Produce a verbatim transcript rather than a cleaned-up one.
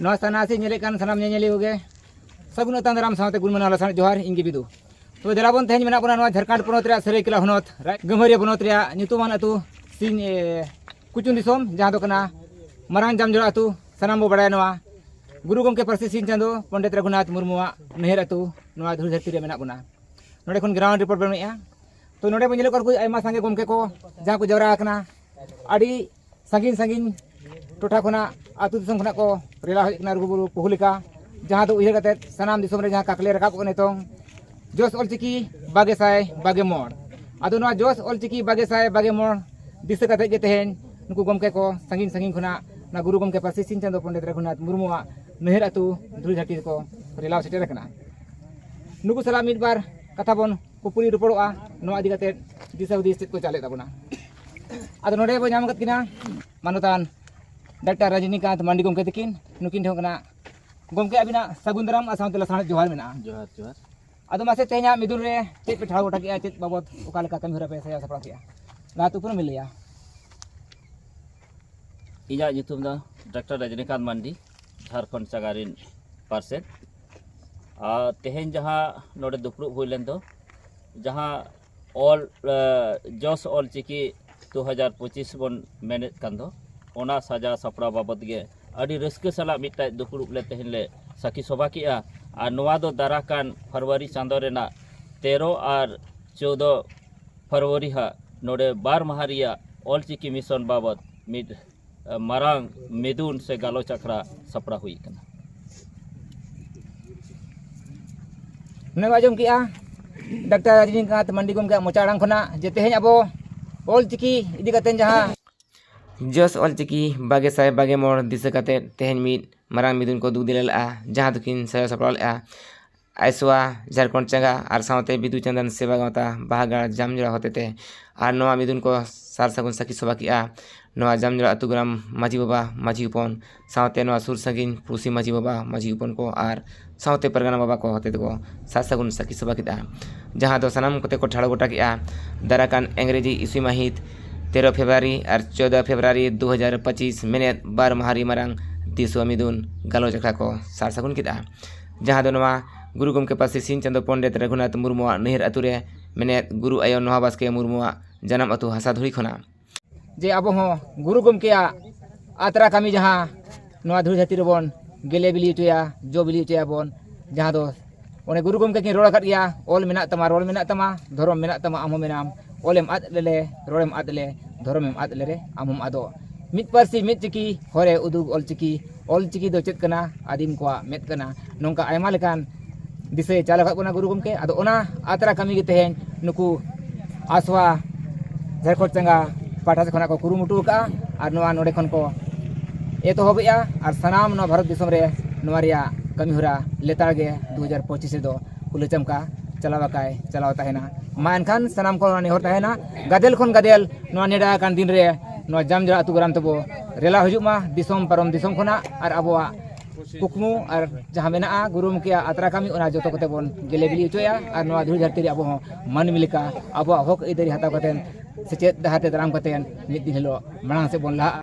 ᱱᱚᱣᱟ ᱥᱟᱱᱟ ᱥᱮ ᱧᱮᱞᱮᱫ ᱠᱟᱱ ᱥᱟᱱᱟᱢ ᱧᱮᱧᱮᱞᱤᱭᱟᱹ ᱠᱚᱜᱮ ᱥᱟᱹᱜᱩᱱ ᱟᱛᱟᱝ ᱫᱟᱨᱟᱢ ᱥᱟᱶᱛᱮ ᱜᱩᱱ ᱢᱟᱱᱟᱣ ᱞᱟᱥᱟᱲ ᱡᱚᱦᱟᱨ, ᱤᱧ ᱜᱮ ᱵᱤᱫᱩ᱾ ᱛᱚᱵᱮ ᱫᱮᱞᱟ ᱵᱚᱱ ᱛᱮᱦᱮᱧ ᱢᱮᱱᱟᱜ ᱵᱚᱱᱟ ᱱᱚᱣᱟ ᱡᱷᱟᱲᱠᱷᱚᱸᱰ ᱯᱚᱱᱚᱛ ᱨᱮᱭᱟᱜ ᱥᱟᱹᱨᱟᱹᱭᱠᱮᱞᱟ ᱦᱚᱱᱚᱛ ᱨᱟ-, ᱜᱟᱹᱢᱦᱟᱹᱨᱤᱭᱟᱹ ᱵᱚᱱᱚᱛ ᱨᱮᱭᱟᱜ ᱧᱩᱛᱩᱢᱟᱱ ᱟᱹᱛᱩ ᱥᱤᱧ, ᱮ, ᱠᱩᱪᱩᱝ ᱫᱤᱥᱚᱢ, ᱡᱟᱦᱟᱸ ᱫᱚ ᱠᱟᱱᱟ ᱢᱟᱨᱟᱝ ᱡᱟᱢᱡᱚᱲᱟ ᱟᱹᱛᱩ᱾ ᱥᱟᱱᱟᱢ ᱵᱚ ᱵᱟᱲᱟᱭᱟ ᱱᱚᱣᱟ ᱜᱩᱨᱩ ᱜᱚᱢᱠᱮ ᱯᱟᱹᱨᱥᱤ ᱥᱤᱧ ᱪᱟᱸᱫᱚ ᱯᱚᱱᱰᱤᱛ ᱨᱚᱜᱷᱩᱱᱟᱛᱷ ᱢᱩᱨᱢᱩᱣᱟᱜ ᱱᱟᱹᱭᱦᱟᱹᱨ ᱟᱹᱛᱩ ᱱᱚᱣᱟ ᱫᱷᱩᱲᱤ ᱫᱷᱟᱹᱨᱛᱤ ᱨᱮ ᱢᱮᱱᱟᱜ ᱵᱚᱱᱟ᱾ ᱱᱚᱰᱮ ᱠᱷᱚᱱ ground report ᱵᱚᱱ ᱮᱢᱮᱫᱼᱟ᱾ ᱛᱚ ᱱᱚᱰᱮ ᱵᱚᱱ ᱧᱮᱞᱮᱫ ᱠᱚᱣᱟ ᱟᱭᱢᱟ ᱥᱟᱸᱜᱮ ᱜᱚᱢᱠᱮ ᱠᱚ ᱡᱟᱦᱟᱸ ᱠᱚ ᱡᱟᱣᱨᱟ ᱟᱠᱟᱱᱟ, ᱟᱹᱰᱤ ᱥᱟᱺᱜᱤᱧ ᱥᱟᱺᱜᱤᱧ ᱴᱚᱴᱷᱟ ᱠᱷᱚᱱᱟᱜ, ᱟᱹᱛᱩ ᱫᱤᱥᱚᱢ ᱠᱷᱚᱱᱟᱜ ᱠᱚ ᱨᱮᱞᱟ ᱦᱮᱡ ᱠᱟᱱᱟ ᱨᱩᱜᱩ ᱵᱩᱨᱩ ᱯᱩᱦᱩ ᱞᱮᱠᱟ, ᱡᱟᱦᱟᱸ ᱫᱚ ᱩᱭᱦᱟᱹᱨ ᱠᱟᱛᱮ ᱥᱟᱱᱟᱢ ᱫᱤᱥᱚᱢ ᱨᱮ ᱡᱟᱦᱟᱸ ᱠᱟᱠᱞᱮ ᱨᱟᱠᱟᱵ ᱠᱚ ᱱᱤᱛᱚᱝ ᱡᱚᱥ ᱚᱞᱪᱤᱠᱤ ᱵᱟᱜᱮ ᱥᱟᱭ ᱵᱟᱜᱮ ᱢᱚᱬ᱾ ᱟᱫᱚ ᱱᱚᱣᱟ ᱡᱚᱥ ᱚᱞᱪᱤᱠᱤ ᱵᱟᱜᱮ ᱥᱟᱭ ᱵᱟᱜᱮ ᱢᱚᱬ ᱫᱤᱥᱟᱹ ᱠᱟᱛᱮ ᱜᱮ ᱛᱮᱦᱮᱧ ᱱᱩᱠᱩ ᱜᱚᱢᱠᱮ ᱠᱚ ᱥᱟᱺᱜᱤᱧ ᱥᱟᱺᱜᱤᱧ ᱠᱷᱚᱱᱟᱜ ᱚᱱᱟ ᱜᱩᱨᱩ ᱜᱚᱢᱠᱮ ᱯᱟᱹᱨᱥᱤ ᱥᱤᱧ ᱪᱟᱸᱫᱚ ᱯᱚᱱᱰᱤᱛ ᱨᱚᱜᱷᱩᱱᱟᱛᱷ ᱢᱩᱨᱢᱩᱣᱟᱜ ᱱᱟᱹᱭᱦᱟᱹᱨ ᱟᱹᱛᱩ ᱫᱷᱩᱲᱤ ᱫᱷᱟᱹᱨᱛᱤ ᱨᱮᱠᱚ ᱨᱮᱞᱟᱣ ᱥᱮᱴᱮᱨ ᱟᱠᱟᱱᱟ᱾ ᱱᱩᱠᱩ ᱥᱟᱞᱟᱜ ᱢᱤᱫ ᱵᱟᱨ ᱠᱟᱛᱷᱟ ᱵᱚᱱ ᱠᱩᱯᱩᱞᱤ ᱨᱚᱯᱚᱲᱚᱜᱼᱟ, ᱱᱚᱣᱟ ᱤᱫᱤ ᱠᱟᱛᱮ ᱫᱤᱥᱟᱹ ᱦᱩᱫᱤᱥ ᱪᱮᱫ ᱠᱚ ᱪᱟᱞᱮᱫ ᱛᱟᱵᱚᱱᱟ᱾ ᱟᱫᱚ ᱱᱚᱰᱮ ᱵᱚᱱ ᱧᱟᱢ ᱟᱠᱟᱫ ᱠᱤᱱᱟ ᱢᱟᱱᱚᱛᱟᱱ ᱰᱟᱠᱛᱟᱨ ᱨᱟᱡᱤᱱᱤᱠᱟᱱᱛ ᱢᱟᱱᱰᱤ ᱜᱚᱢᱠᱮ ᱛᱟᱹᱠᱤᱱ᱾ ᱱᱩᱠᱤᱱ ᱴᱷᱮᱱ ᱠᱷᱚᱱᱟᱜ ᱜᱚᱢᱠᱮ ᱟᱹᱵᱤᱱᱟᱜ ᱥᱟᱹᱜᱩᱱ ᱫᱟᱨᱟᱢ ᱟᱨ ᱥᱟᱶᱛᱮ ᱞᱟᱥᱟᱲᱦᱮᱫ ᱡᱚᱦᱟᱨ ᱢᱮᱱᱟᱜᱼᱟ᱾ ᱡᱚᱦᱟᱨ, ᱡᱚᱦᱟᱨ᱾ ᱟᱫᱚ ᱢᱟᱥᱮ ᱛᱮᱦᱮᱧᱟᱜ ᱢᱤᱫᱩᱱ ᱨᱮ ᱪᱮᱫ ᱯᱮ ᱴᱷᱟᱲᱚ ᱜᱚᱴᱟ ᱠᱮᱜᱼᱟ, ᱪᱮᱫ ᱵᱟᱵᱚᱛ ᱚᱠᱟ ᱞᱮᱠᱟ ᱠᱟᱹᱢᱤ ᱦᱚᱨᱟ ᱯᱮ ᱥᱟᱡᱟᱣ ᱥᱟᱯᱲᱟᱣ ᱠᱮᱜᱼᱟ, ᱞᱟᱦᱟ ᱛᱩᱯᱩᱱ ᱵᱤᱱ ᱞᱟᱹᱭᱟ? ᱤᱧᱟᱹᱜ ᱧᱩᱛᱩᱢ ᱫᱚ ᱰᱟᱠᱛᱟᱨ ᱨᱟᱡᱽᱱᱤᱠᱟᱱᱛ ᱢᱟᱱᱰᱤ, ᱡᱷᱟᱲᱠᱷᱚᱸᱰ ᱪᱟᱸᱜᱟ ᱨᱤᱱ ᱯᱟᱨᱥᱮᱛ᱾ ᱟᱨ ᱛᱮᱦᱮᱧ ᱡᱟᱦᱟᱸ ᱱᱚᱰᱮ ᱫᱩᱯᱲᱩᱵ ᱦᱩᱭ ᱞᱮᱱ ᱫᱚ, ᱡᱟᱦᱟᱸ ᱚᱞ, ᱮ, ᱡᱚᱥ ᱚᱞ ᱪᱤᱠᱤ ᱫᱩ ᱦᱟᱡᱟᱨ ᱯᱚᱸᱪᱤᱥ ᱵᱚᱱ ᱢᱮᱱᱮᱫ ᱠᱟᱱ ᱫᱚ, ᱚᱱᱟ ᱥᱟᱡᱟᱣ ᱥᱟᱯᱲᱟᱣ ᱵᱟᱵᱚᱛ ᱜᱮ ᱟᱹᱰᱤ ᱨᱟᱹᱥᱠᱟᱹ ᱥᱟᱞᱟᱜ ᱢᱤᱫᱴᱟᱝ ᱫᱩᱯᱲᱩᱵ ᱞᱮ ᱛᱮᱦᱮᱧ ᱞᱮ ᱥᱟᱹᱠᱷᱤ ᱥᱚᱵᱷᱟ ᱠᱮᱜᱼᱟ᱾ ᱟᱨ ᱱᱚᱣᱟ ᱫᱚ ᱫᱟᱨᱟ ᱠᱟᱱ ᱯᱷᱮᱵᱽᱨᱩᱣᱟᱨᱤ ᱪᱟᱸᱫᱚ ᱨᱮᱱᱟᱜ ᱛᱮᱨᱚ ᱟᱨ ᱪᱳᱫᱚ ᱯᱷᱮᱵᱽᱨᱩᱣᱟᱨᱤ ᱦᱟᱸᱜ ᱱᱚᱰᱮ ᱵᱟᱨ ᱢᱟᱦᱟ ᱨᱮᱭᱟᱜ ᱚᱞ ᱪᱤᱠᱤ ᱢᱤᱥᱚᱱ ᱵᱟᱵᱚᱛ ᱢᱤᱫ, ᱮ, ᱢᱟᱨᱟᱝ ᱢᱤᱫᱩᱱ ᱥᱮ ᱜᱟᱞᱚᱪ ᱟᱠᱷᱲᱟ ᱥᱟᱯᱲᱟᱣ ᱦᱩᱭ ᱟᱠᱟᱱᱟ᱾ ᱱᱚᱰᱮ ᱟᱸᱡᱚᱢ ᱠᱮᱜᱼᱟ ᱰᱟᱠᱛᱟᱨ ᱨᱟᱡᱽᱱᱤᱠᱟᱱᱛ ᱢᱟᱱᱰᱤ ᱜᱚᱢᱠᱮᱭᱟᱜ ᱢᱚᱪᱟ ᱟᱲᱟᱝ ᱠᱷᱚᱱᱟᱜ ᱡᱮ ᱛᱮᱦᱮᱧ ᱟᱵᱚ ᱚᱞ ᱪᱤᱠᱤ ᱤᱫᱤ ᱠᱟᱛᱮ ᱡᱟᱦᱟᱸ ᱡᱚᱥ ᱚᱞ ᱪᱤᱠᱤ ᱵᱟᱜᱮ ᱥᱟᱭ ᱵᱟᱜᱮ ᱢᱚᱬ ᱫᱤᱥᱟᱹ ᱠᱟᱛᱮ ᱛᱮᱦᱮᱧ ᱢᱤᱫ ᱢᱟᱨᱟᱝ ᱢᱤᱫᱩᱱ ᱠᱚ ᱫᱩᱜ ᱫᱤᱞᱟᱹ ᱞᱮᱫᱼᱟ, ᱡᱟᱦᱟᱸ ᱫᱚᱠᱤᱱ ᱥᱟᱡᱟᱣ ᱥᱟᱯᱲᱟᱣ ᱞᱮᱫᱼᱟ ᱟᱭᱥᱳᱣᱟ ᱡᱷᱟᱲᱠᱷᱚᱸᱰ ᱪᱟᱸᱜᱟ ᱟᱨ ᱥᱟᱶᱛᱮ ᱵᱤᱫᱩ ᱪᱟᱸᱫᱟᱱ ᱥᱮᱵᱟ ᱜᱟᱶᱛᱟ ᱵᱟᱦᱟᱜᱟᱲ ᱡᱟᱢᱡᱚᱲᱟ ᱦᱚᱛᱮᱛᱮ᱾ ᱟᱨ ᱱᱚᱣᱟ ᱢᱤᱫᱩᱱ ᱠᱚ ᱥᱟᱨ ᱥᱟᱹᱜᱩᱱ ᱥᱟᱹᱠᱷᱤ ᱥᱚᱵᱷᱟ ᱠᱮᱜᱼᱟ ᱱᱚᱣᱟ ᱡᱟᱢᱡᱚᱲᱟ ᱟᱹᱛᱩ ᱜᱨᱟᱢ ᱢᱟᱹᱡᱷᱤ ᱵᱟᱵᱟ, ᱢᱟᱹᱡᱷᱤ ᱦᱚᱯᱚᱱ, ᱥᱟᱶᱛᱮ ᱱᱚᱣᱟ ᱥᱩᱨ ᱥᱟᱺᱜᱤᱧ ᱯᱩᱲᱥᱤ ᱢᱟᱹᱡᱷᱤ ᱵᱟᱵᱟ, ᱢᱟᱹᱡᱷᱤ ᱦᱚᱯᱚᱱ ᱠᱚ ᱟᱨ ᱥᱟᱶᱛᱮ ᱯᱟᱨᱜᱟᱱᱟ ᱵᱟᱵᱟ ᱠᱚ ᱦᱚᱛᱮ ᱛᱮᱠᱚ ᱥᱟᱨ ᱥᱟᱹᱜᱩᱱ ᱥᱟᱹᱠᱷᱤ ᱥᱚᱵᱷᱟ ᱠᱮᱫᱼᱟ, ᱡᱟᱦᱟᱸ ᱫᱚ ᱥᱟᱱᱟᱢ ᱠᱚᱛᱮ ᱠᱚ ᱴᱷᱟᱲᱚ ᱜᱚᱴᱟ ᱠᱮᱫᱼᱟ ᱫᱟᱨᱟᱠᱟᱱ ᱤᱝᱨᱮᱡᱤ ᱤᱥᱩᱭ ᱢᱟᱹᱦᱤᱛ ᱛᱮᱨᱚ ᱯᱷᱮᱵᱽᱨᱩᱣᱟᱨᱤ ᱟᱨ ᱪᱳᱫᱚ ᱯᱷᱮᱵᱽᱨᱩᱣᱟᱨᱤ ᱫᱩ ᱦᱟᱡᱟᱨ ᱯᱚᱸᱪᱤᱥ ᱢᱮᱱᱮᱫ ᱵᱟᱨ ᱢᱟᱦᱟ ᱨᱮ ᱢᱟᱨᱟᱝ ᱫᱤᱥᱣᱟᱹ ᱢᱤᱫᱩᱱ ᱜᱟᱞᱚᱪ ᱟᱠᱷᱲᱟ ᱠᱚ ᱥᱟᱨ ᱥᱟᱹᱜᱩᱱ ᱠᱮᱫᱼᱟ, ᱡᱟᱦᱟᱸ ᱫᱚ ᱱᱚᱣᱟ ᱜᱩᱨᱩ ᱜᱚᱢᱠᱮ ᱯᱟᱹᱨᱥᱤ ᱥᱤᱧ ᱪᱟᱸᱫᱚ ᱯᱚᱱᱰᱤᱛ ᱨᱟᱹᱜᱷᱩᱱᱟᱛᱷ ᱢᱩᱨᱢᱩᱣᱟᱜ ᱱᱟᱹᱭᱦᱟᱹᱨ ᱟᱹᱛᱩ ᱨᱮ ᱢᱮᱱᱮᱫ ᱜᱩᱨᱩ ᱟᱭᱳ ᱱᱚᱦᱟ ᱵᱟᱥᱠᱮ ᱢᱩᱨᱢᱩᱣᱟᱜ ᱡᱟᱱᱟᱢ ᱟᱹᱛᱩ ᱦᱟᱥᱟ ᱫᱷᱩᱲᱤ ᱠᱷᱚᱱᱟᱜ᱾ ᱡᱮ ᱟᱵᱚ ᱦᱚᱸ ᱜᱩᱨᱩ ᱜᱚᱢᱠᱮᱭᱟᱜ ᱟᱛᱨᱟ ᱠᱟᱹᱢᱤ ᱡᱟᱦᱟᱸ ᱱᱚᱣᱟ ᱫᱷᱩᱲᱤ ᱫᱷᱟᱹᱨᱛᱤ ᱨᱮᱵᱚᱱ ᱜᱮᱞᱮ ᱵᱤᱞᱤ ᱦᱚᱪᱚᱭᱟ, ᱡᱚ ᱵᱤᱞᱤ ᱦᱚᱪᱚᱭᱟᱵᱚᱱ, ᱡᱟᱦᱟᱸ ᱫᱚ ᱚᱱᱮ ᱜᱩᱨᱩ ᱜᱚᱢᱠᱮ ᱠᱤᱱ ᱨᱚᱲ ᱟᱠᱟᱫ ᱜᱮᱭᱟ, "ᱚᱞ ᱢᱮᱱᱟᱜ ᱛᱟᱢᱟ, ᱨᱚᱲ ᱢᱮᱱᱟᱜ ᱛᱟᱢᱟ, ᱫᱷᱚᱨᱚᱢ ᱢᱮᱱᱟᱜ ᱛᱟᱢᱟ, ᱟᱢ ᱦᱚᱸ ᱢᱮᱱᱟᱢ, ᱚᱞᱮᱢ ᱟᱫ ᱞᱮᱞᱮ, ᱨᱚᱲᱮᱢ ᱟᱫ ᱞᱮᱨᱮ, ᱟᱢ ᱦᱚᱸᱢ ᱟᱫᱚᱜ, ᱢᱤᱫ ᱯᱟᱹᱨᱥᱤ ᱢᱤᱫ ᱪᱤᱠᱤ, ᱦᱚᱨᱮ ᱩᱫᱩᱜ ᱚᱞ ᱪᱤᱠᱤ, ᱚᱞ ᱪᱤᱠᱤ ᱫᱚ ᱪᱮᱫ ᱠᱟᱱᱟ? ᱟᱹᱫᱤᱢ ᱠᱚᱣᱟᱜ ᱢᱮᱫ ᱠᱟᱱᱟ", ᱱᱚᱝᱠᱟ ᱟᱭᱢᱟ ᱞᱮᱠᱟᱱ ᱫᱤᱥᱟᱹᱭ ᱪᱟᱞ ᱟᱠᱟᱫ ᱵᱚᱱᱟ ᱜᱩᱨᱩ ᱜᱚᱢᱠᱮ᱾ ᱟᱫᱚ ᱚᱱᱟ ᱟᱛᱨᱟ ᱠᱟᱹᱢᱤ ᱜᱮ ᱛᱮᱦᱮᱧ ᱱᱩᱠᱩ ᱟᱥᱣᱟ ᱡᱷᱟᱲᱠᱷᱚᱸᱰ ᱪᱟᱸᱜᱟ ᱯᱟᱦᱴᱟ ᱥᱮᱫ ᱠᱷᱚᱱᱟᱜ ᱠᱚ ᱠᱩᱨᱩᱢᱩᱴᱩ ᱟᱠᱟᱫᱼᱟ ᱟᱨ ᱱᱚᱣᱟ ᱱᱚᱰᱮ ᱠᱷᱚᱱ ᱠᱚ ᱮᱛᱚᱦᱚᱵᱮᱜᱼᱟ ᱟᱨ ᱥᱟᱱᱟᱢ ᱱᱚᱣᱟ ᱵᱷᱟᱨᱚᱛ ᱫᱤᱥᱚᱢ ᱨᱮ ᱱᱚᱣᱟ ᱨᱮᱭᱟᱜ ᱠᱟᱹᱢᱤ ᱦᱚᱨᱟ ᱞᱮᱛᱟᱲ ᱜᱮ ᱫᱩ ᱦᱟᱡᱟᱨ ᱯᱚᱸᱪᱤᱥ ᱨᱮᱫᱚ ᱠᱩᱞᱟᱹ ᱪᱟᱢᱠᱟ ᱪᱟᱞᱟᱣ ᱟᱠᱟᱭ, ᱪᱟᱞᱟᱣ ᱛᱟᱦᱮᱱᱟ᱾ ᱢᱟ ᱮᱱᱠᱷᱟᱱ ᱥᱟᱱᱟᱢ ᱠᱚ ᱱᱚᱣᱟ ᱱᱮᱦᱚᱨ ᱛᱟᱦᱮᱱᱟ, ᱜᱟᱫᱮᱞ ᱠᱷᱚᱱ ᱜᱟᱫᱮᱞ ᱱᱚᱣᱟ ᱱᱮᱰᱟ ᱟᱠᱟᱱ ᱫᱤᱱ ᱨᱮ ᱱᱚᱣᱟ ᱡᱟᱢᱡᱚᱲᱟ ᱟᱹᱛᱩ ᱜᱨᱟᱢ ᱛᱮᱵᱚ ᱨᱮᱞᱟ ᱦᱤᱡᱩᱜ ᱢᱟ, ᱫᱤᱥᱚᱢ ᱯᱟᱨᱚᱢ ᱫᱤᱥᱚᱢ ᱠᱷᱚᱱᱟᱜ ᱟᱨ ᱟᱵᱚᱣᱟᱜ ᱠᱩᱠᱢᱩ ᱟᱨ ᱡᱟᱦᱟᱸ ᱢᱮᱱᱟᱜᱼᱟ ᱜᱩᱨᱩ ᱜᱚᱢᱠᱮᱭᱟᱜ ᱟᱛᱨᱟ ᱠᱟᱹᱢᱤ, ᱚᱱᱟ ᱡᱚᱛᱚ ᱠᱚᱛᱮ ᱵᱚᱱ ᱜᱮᱞᱮ ᱵᱤᱞᱤ ᱦᱚᱪᱚᱭᱟ ᱟᱨ ᱱᱚᱣᱟ ᱫᱷᱩᱲᱤ ᱫᱷᱟᱹᱨᱛᱤ ᱨᱮ ᱟᱵᱚ ᱦᱚᱸ ᱢᱟᱹᱱᱢᱤ ᱞᱮᱠᱟ ᱟᱵᱚᱣᱟᱜ ᱦᱚᱠ ᱟᱹᱭᱫᱟᱹᱨᱤ ᱦᱟᱛᱟᱣ ᱠᱟᱛᱮᱫ ᱥᱮᱪᱮᱫ ᱰᱟᱦᱟᱨ ᱛᱮ ᱛᱟᱲᱟᱢ ᱠᱟᱛᱮᱫ ᱢᱤᱫ ᱫᱤᱱ ᱦᱤᱞᱳᱜ ᱢᱟᱲᱟᱝ ᱥᱮᱫ ᱵᱚᱱ ᱞᱟᱦᱟᱜᱼᱟ᱾